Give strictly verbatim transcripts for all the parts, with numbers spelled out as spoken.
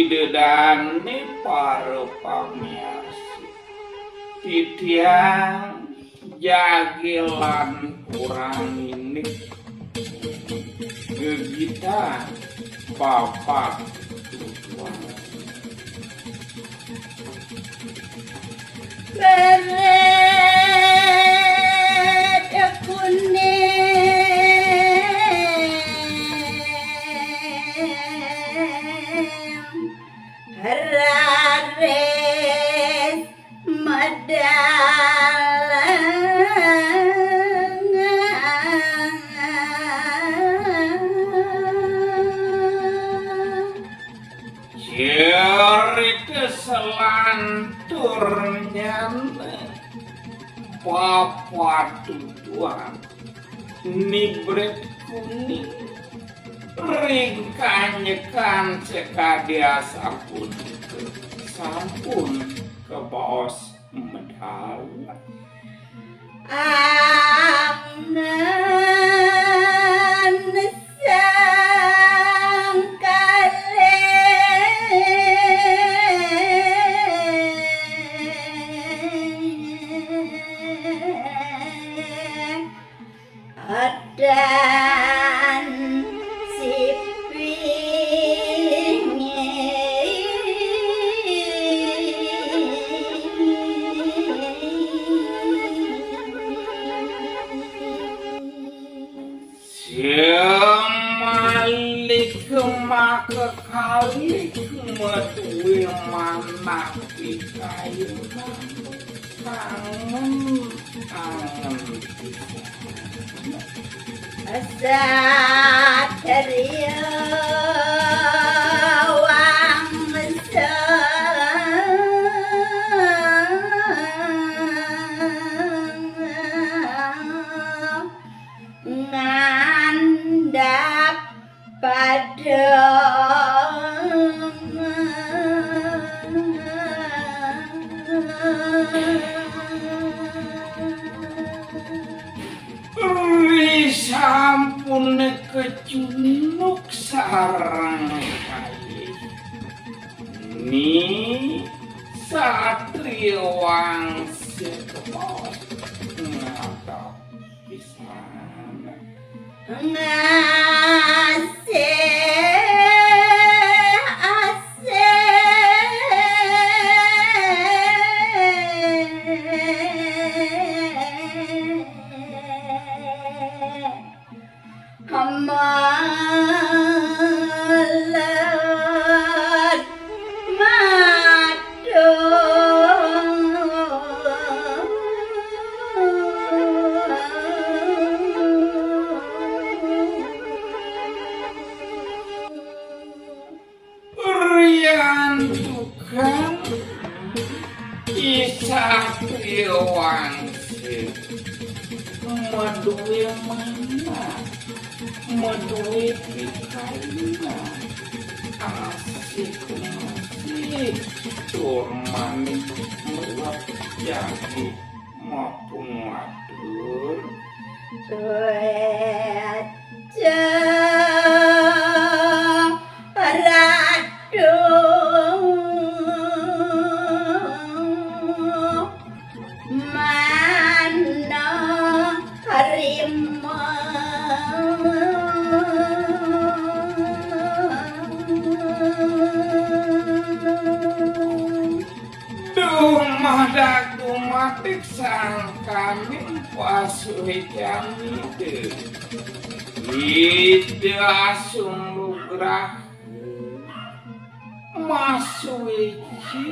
Ida dané para pamiarsa, titiang jagi lan urang ini gegitang papat tutuan. Beret kuning raris medalang. Cerita selanturnya Bapak Tutuan, Ni Bret Kuning, ring kanyekan sakadi asapunika sampun kabaos medal. Angan sang kalih adan siping. Samalik makakalih madué manah pikayunan kangen-angen pisan. Satria Wangsa ngandap padang. Risampune kecunduk sareng kalih, Ni Satria Wangsa kebos ngadap pisan. Ngasih asih kemelet madu. Riantukan I Satria Wangsa madué manah, madué pikayunan, asik-masik tur manik melep jagi mapangatur. Duéca Ratu Manarima. Dumadak dumadik sangkaning pasuécan Ida. Ida asung lugrah masuéca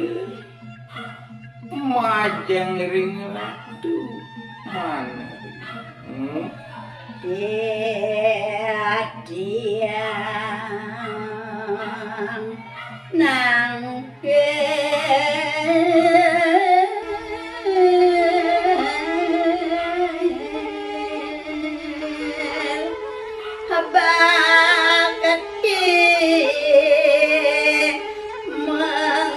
majeng ring Ratu Manarima. Titiang nangkil bakti mengaturang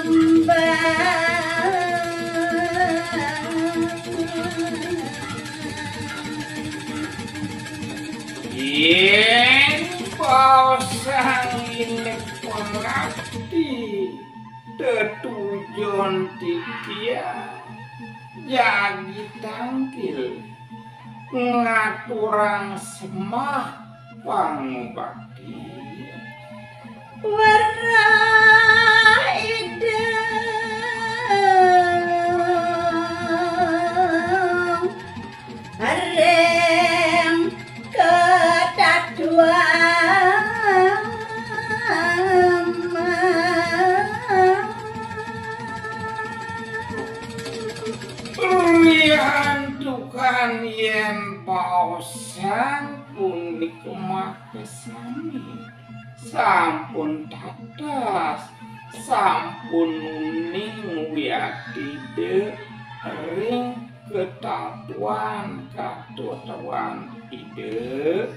sembah. Inik pangakti tetujon titiang jagi tangkil ngaturang sembah pangubakti. Werah Ida ring ketaduan. Riantukan yén baosan punika makasami, sampun tatas, sampun uning wiakti Ida ring ketaduan katutuan Ida.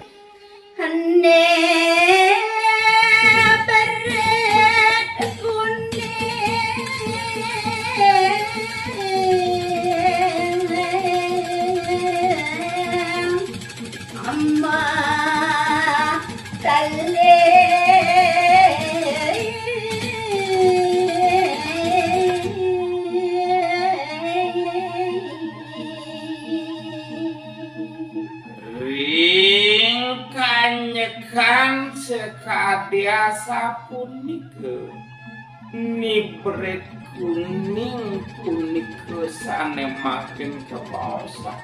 Né berit kuning amah telih. Ring kanyekan sakadi asapunika, Ni Berit Kuning punika sané makin kabaosan.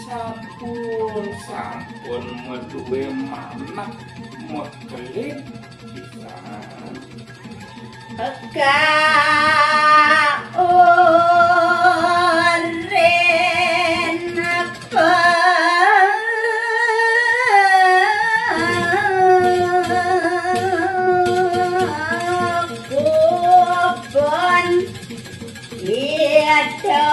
Sampun, sampun madué manah makelid pisan. Ka urin apa kupon idang.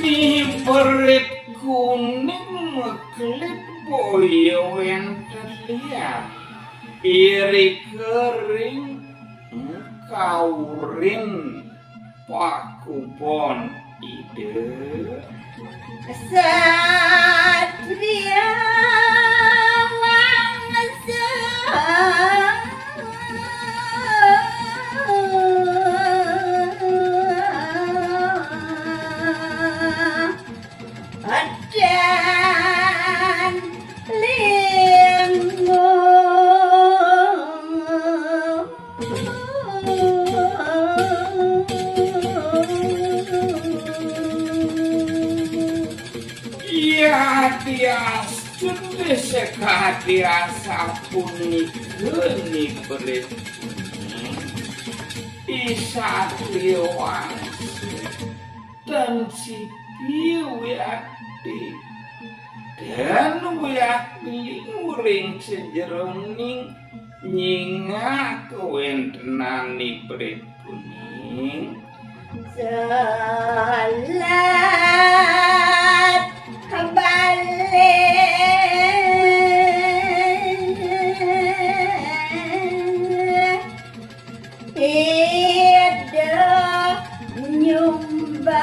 Ni Berit Kuning makelid boya wénten lian. Irika ring kaurin pakupon Ida. Satria wangsa. Adan limo. Yadiastun sakadi asapunika Ni Berit Kuning, I Satria Wangsa. Tan siki wiakti, tan wiakti ring sajeroning nyingak kawéntenan Ni Berit Kuning. Salat balik. Ida nyumbang.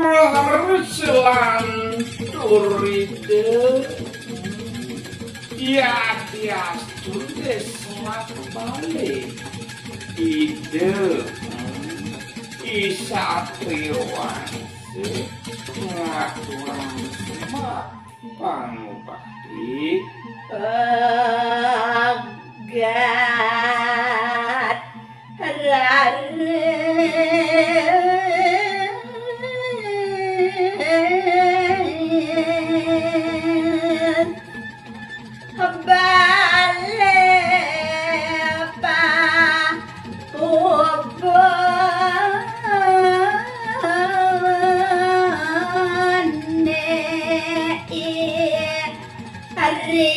Raris lantur Ida, yadiastun salat balik. Ida, hmm, I Satria Wangsa ngaturang sembah pangubakti. Pegat raris. Balik pakupon Ni Ri.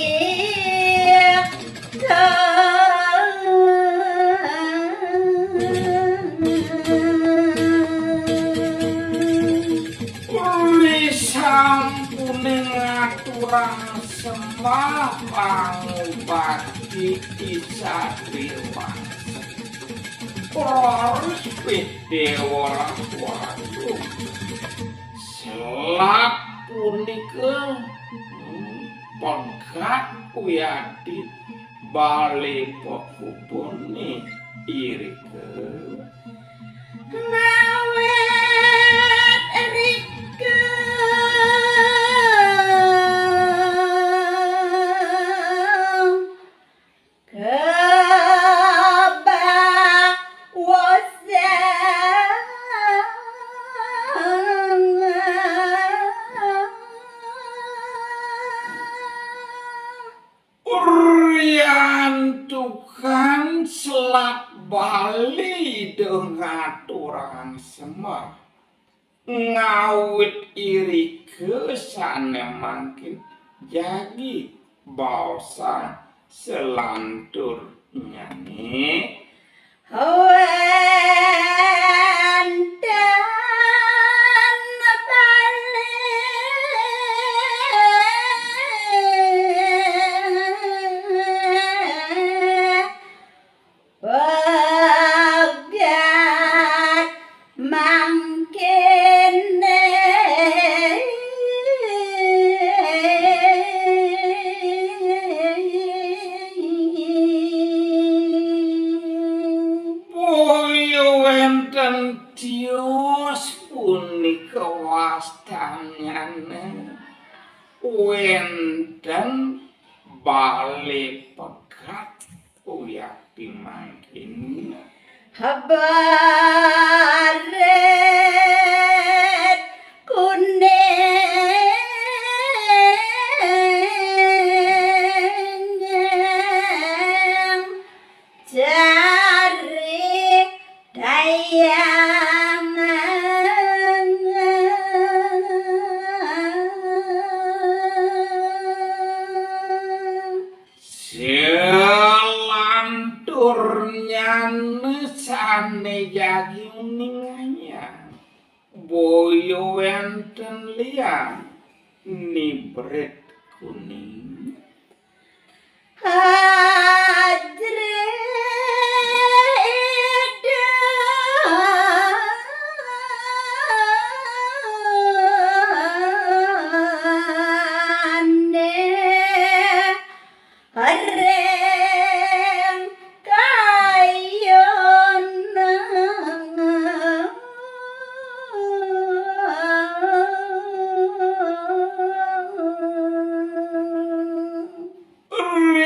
Pangubati i satriwangsa. Raris pih Déwa Ratu Agung. Selat punika, hmm, pegat wiakti balé pakubuné irika. Ngawit rika kabawosan. Riantukan selat Bali ida ngaturang sembah. Ngawit irika sané mangkin jagi baosang selanturnyané. Wénten Bali pegat mangkiné. Boya wénten tios punika wastanyané, wénten Bali pegat. Uyati mangkin. Barit kuning jari dayang. Selanturnyané sané jagi uningayang. Boya wénten liang Ni Brit Kuning. Ajrih dané ring kayun.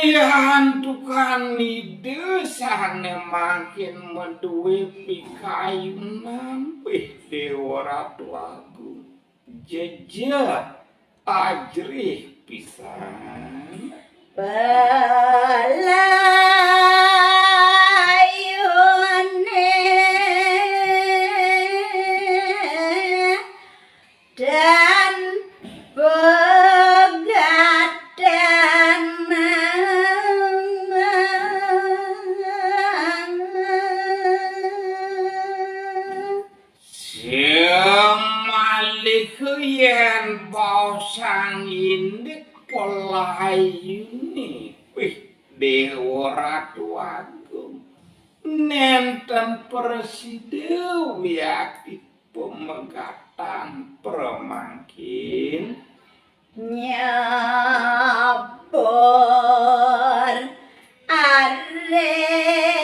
Riantukan Ida sané mangkin madué pikayunan, wih Déwa Ratu Agung. Jeje ajrih pisan. Pelayuné dan pegatan. Samaliha yén baosang indik pelayuné, wih, Déwa Ratu Agung, nénten prasida wiakti pamegatan pramangkin. Nyabur aris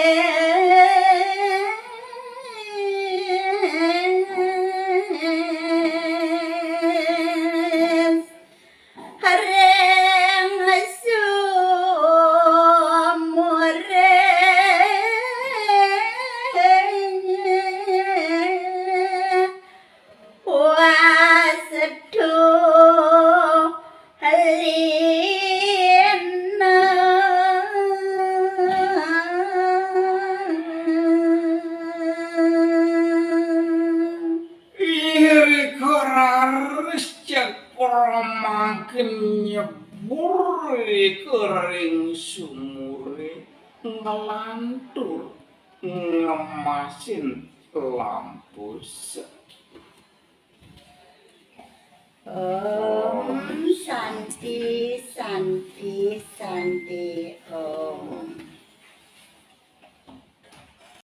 ring sumuré. Wastu lina. Irika raris cak pramangkin nyebur ka ring sumuré, nglantur ngemasin lampus. Om Santi, Santi. Nanti